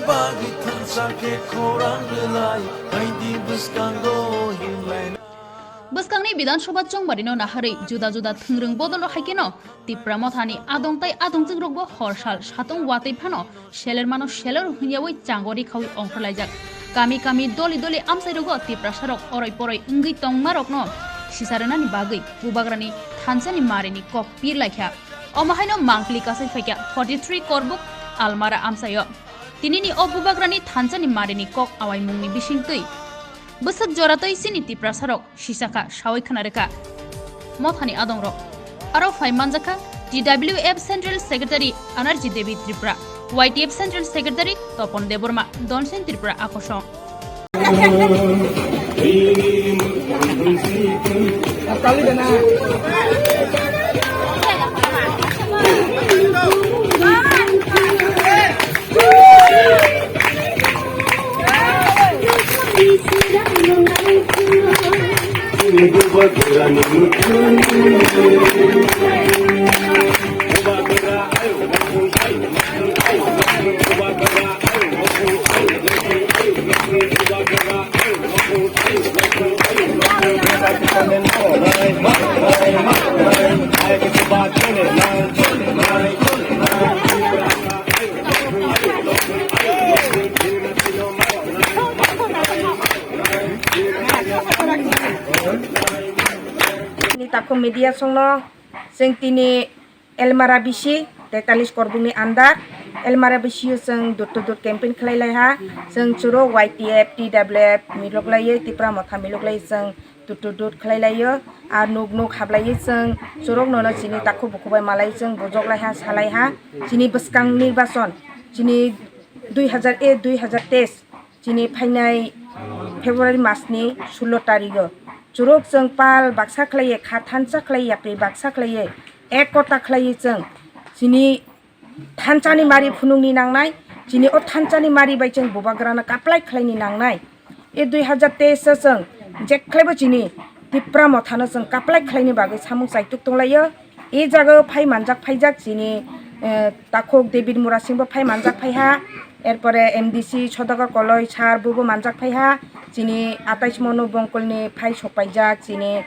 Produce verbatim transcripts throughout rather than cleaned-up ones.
Bagwi thansa khe khorang rwlai, haidi bwskango hinlaina. Bwskangni Bidhan Sabha chongbarino naharwi juda juda thwngrwng bodolrok hai kheno Tipra Mothani adong tai adongjwkrokbo hor sal satung watwi phano seler mano seler hwnyawi chango rikhawi ongkhorlaijak. Kami kami doli doli amchairogo Tiprasarok oroi poroi wngwi tongmarokno sisa rwnani bagwi Bubagrani thansani marini kok pir laikha. Omo haino mangpili kasai phaikha forty three Korbuk Almara amchaio. Tinini o Bubagrani thansani marini kok awaimungni bisingtwi bwswk joratwi chini Tiprasarok sisakha sawi khna rwkha. Mothani adongrok aro phai manjakha T W F Central Secretary Anerji Devi Tripura, Y T F Central Secretary Topon Debbarma, Donsen Tripura Akosong. Ni takhu media songno, chwng tini Elmara bisi, tetalis Korbukni andar, Elmara bisio chwng door to door campaign khlai lai ha. Chwng chwro Y T F, T W F milok laiwi, Tipra Motha milok laiwi chwng door to door khlai laio. Ar nuk nuk hablaiwi chwng chwrokno no chini takhu bukhu bai malai chwng bujok lai ha, salai ha. Chini bwskang nirbachon, chini dui hazar e dui hazar teis, chini phainai February masni sullo tarigo chwrok chwng pal baksa khlaiwi, kha thansa khlaiwi, yapri baksa khlaiwi, ek kota khlaiwi chwng chini thansani mari phunukni nangnai, chini o thansani mari bai chwng Bubagrano kaplai khlaini nangnai. E dui hazar teis o chwng jekhlaibo chini Tipra Mothano chwng kaplai khlaini bagwi samung chaituk tonglaio. E jagao phai manjak phaijak chini, eh, takhuk David Murasingbo phai manjak phaiha, erpore M D C Sodagar Koloi sir bobo manjak phaiha, chini atais Monu Bongkolni phai sokpaijak, chini,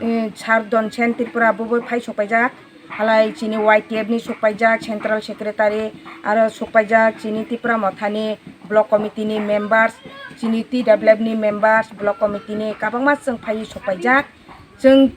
eh, sir Donsen Tripura bobo phai sokpaijak, halai chini Y T F ni sokpaijak Central Secretary, aro sokpaijak chini Tipra Mothani Block Committee ni members, chini T W F ni members, Block Committee ni kabangma chwng phaiwi sokpaijak. Chwng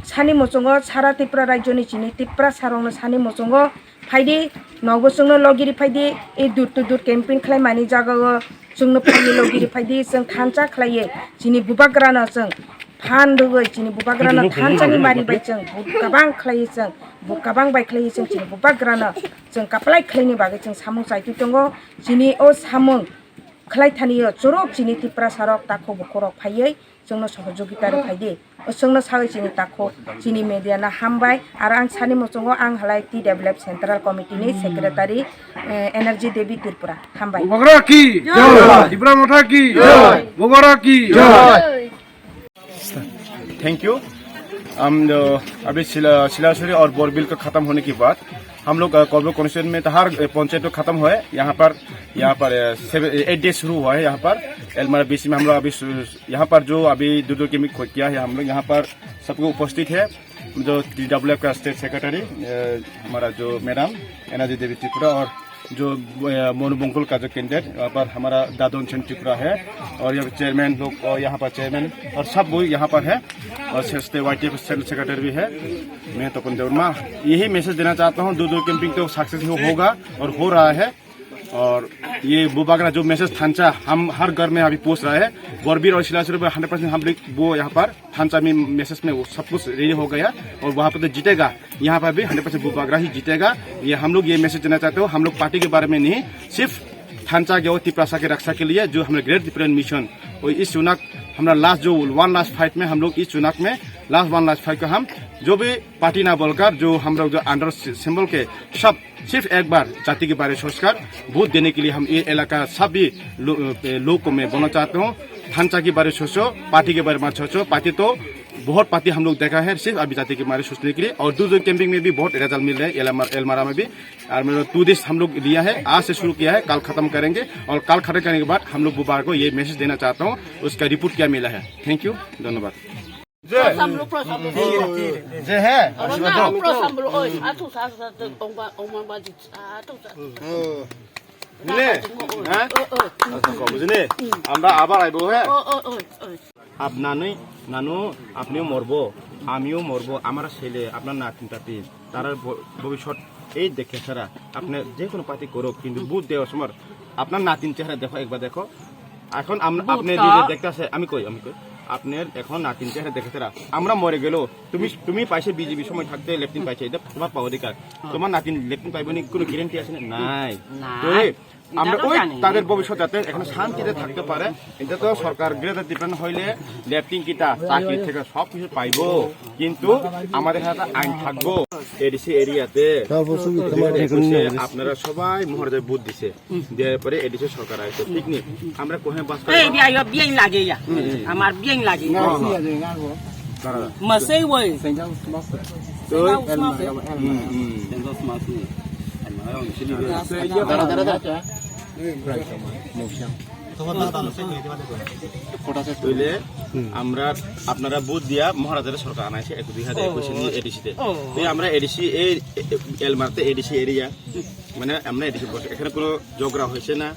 sani muchungo sara Tripura rajyoni chini Tiprasarokno sani muchungo phaidi, nogo chwngno logiri phaidi, e door to door campaign khlaimani jagao chwngno phaidi, logiri phaidi, chwng thansa khlaiwi chini Bubagrano chwng phan rwgwi chini Bubagrano thansani mari bai chwng bu kabang khlaiwi chwng bu kabang bai khlaiwi chwng chini Bubagrano chwng kaplai khlaini bagwi chwng samung chaitwi tongo. Chini o samung khlai thanio chwrok chini Tiprasarok takhuk bukhukrok phaiwi chwngno sohojogita rwphaidi. O chwngno sawi chini takhuk, chini media no hambai. Aro ang sani muchungo ang halai T W F Central Committee ni Secretary, eh, Energy Devi Tripura. Hambai. Bubagra ki jai! Tipra Motha ki jai! Bubagra ki jai! Thank you। हम जो अभी सिला, सिलासुरी और बोरबिल का खत्म होने के बाद हम लोग, अ, कोबरो कॉन्स्टिट्यूएंसी में तो हर, अ, पंचायत तो खत्म हुआ है। यहाँ पर, यहाँ पर, अ, सेवन, अ, एट डे शुरू हुआ है। यहाँ पर एलमारा बीसी में हम लोग अभी सु-, यहाँ पर जो अभी दो दो के में खो-, किया है हम लोग यहाँ पर सबको उपस्थित है, जो टीडब्ल्यूएफ का स्टेट सेक्रेटरी, अ, हमारा जो मैडम एनर्जी देवी त्रिपुरा और जो, अ, मोनू बंकुल का जो कैंडिडेट, यहाँ पर हमारा दादन सेन त्रिपुरा है और यहाँ पे चेयरमैन लोग और यहाँ पर चेयरमैन और सब वो यहाँ पर है और से-, से-, वाईटीएफ जनरल सेक्रेटरी भी है, मैं तपन देवर्मा। यही मैसेज देना चाहता हूँ, दो दो कैंपिंग तो सक्सेस होगा और हो रहा है। और ये बुबागरा जो मैसेज थांचा हम हर घर में अभी पहुंच रहा है। बोरबिल और सिलासुर में हंड्रेड परसेंट हम लोग वो यहाँ पर थांचा में मैसेज में वो सब कुछ रेडी हो गया और वहाँ पर तो जीतेगा, यहाँ पर भी हंड्रेड परसेंट बुबागरा ही जीतेगा। ये हम लोग ये मैसेज देना चाहते हो, हम लोग पार्टी के बारे में नहीं, सिर्फ थांचा के और तिप्रासा के रक्षा के लिए जो हमारे ग्रेट तिप्रेन मिशन और इस चुनाव हमारा लास्ट जो वन लास्ट फाइट में हम लोग इस चुनाव में लास्ट वन लास्ट फाइट को हम जो भी पार्टी ना बोलकर जो हम लोग जो अंडर सिंबल के सब सिर्फ एक बार जाति के बारे सोचकर वोट देने के लिए हम ये इलाका सभी लो-, ए, लोग को मैं बोलना चाहता हूँ, थांचा के बारे सोचो, पार्टी के बारे में सोचो। पार्टी तो बहुत पार्टी हम लोग देखा है सिर्फ अभी जाति के मारे सोचने के लिए, और दो जन कैंपिंग में भी बहुत रिजल्ट मिल रहा है एलमारा में भी। और मेरा टू डेज हम लोग लिया है, आज से शुरू किया है, कल खत्म करेंगे, और कल खत्म करने के बाद हम लोग बुधवार को ये मैसेज देना चाहता हूँ उसका रिपोर्ट क्या मिला है। थैंक यू, धन्यवाद। जय है। आशीर्वाद दो। বুঝলে? হ্যাঁ? আচ্ছা, বুঝলে? আমরা আবার আইবো, হ্যাঁ? আপ নানুই, নানু, আপনিও মরবো, আমিও মরবো, আমার ছেলে, আপনার নাতিন টাতিন, তারার ভ-, ভবিষ্যৎ এই দেখে ছাড়া আপনি যে কোনো পার্টি করুক, কিন্তু ভোট দেওয়ার সময় আপনার নাতিন চেহারা দেখো, একবার দেখো। এখন আম-, ভোট আপনি তো যে দেখতে আছে, আমি কই, আমি কই, আপনার এখন নাতিন চেহারা দেখে ছাড়া আমরা মরে গেল, তুমি, তুমি পাইছে বিজেপি সময় থাকতে লেফটিন পাইছে, এটা তোমার পাওয়া অধিকার। তোমার নাতিন লেফটিন পাইবো নি কোনো গ্যারান্টি আছে না? নাই। না। তো এই আমরা এটা তো ওই জানি। তাদের ভবিষ্যৎ যাতে এখানে শান্তিতে থাকতে পারে, এটা তো সরকার গ্রেটার ডিপেন্ড হইলে লেফটিন কিতা চাকরি থেকে সব কিছু পাইবো, কিন্তু আমাদের হাতে আইন থাকবো। এডিসি এরিয়াতে আপনারা সবাই মহারাজার ভোট দিছে, দেওয়ার পরে এডিসি সরকার আছে, ঠিক নেই? আমরা কোথায় বাস করি? এই বিয়া, বিয়া লাগে ইয়া। আমার বিয়া লাগে। দাঁড়া, দাঁড়া। Masai woi. Senjang smash. Senjang smash. Senjang smash. Dara, dara, dara. হইলে আমরা, আপনারা ভোট দিয়া মহারাজার সরকার আনাইছে এক দুই হাজার একুশ এডিসিতে। তো আমরা এডিসি এই এলমারতে এডিসি এরিয়া, মানে আমরা এডিসি বসে, এখানে কোনো ঝগড়া হয়েছে না।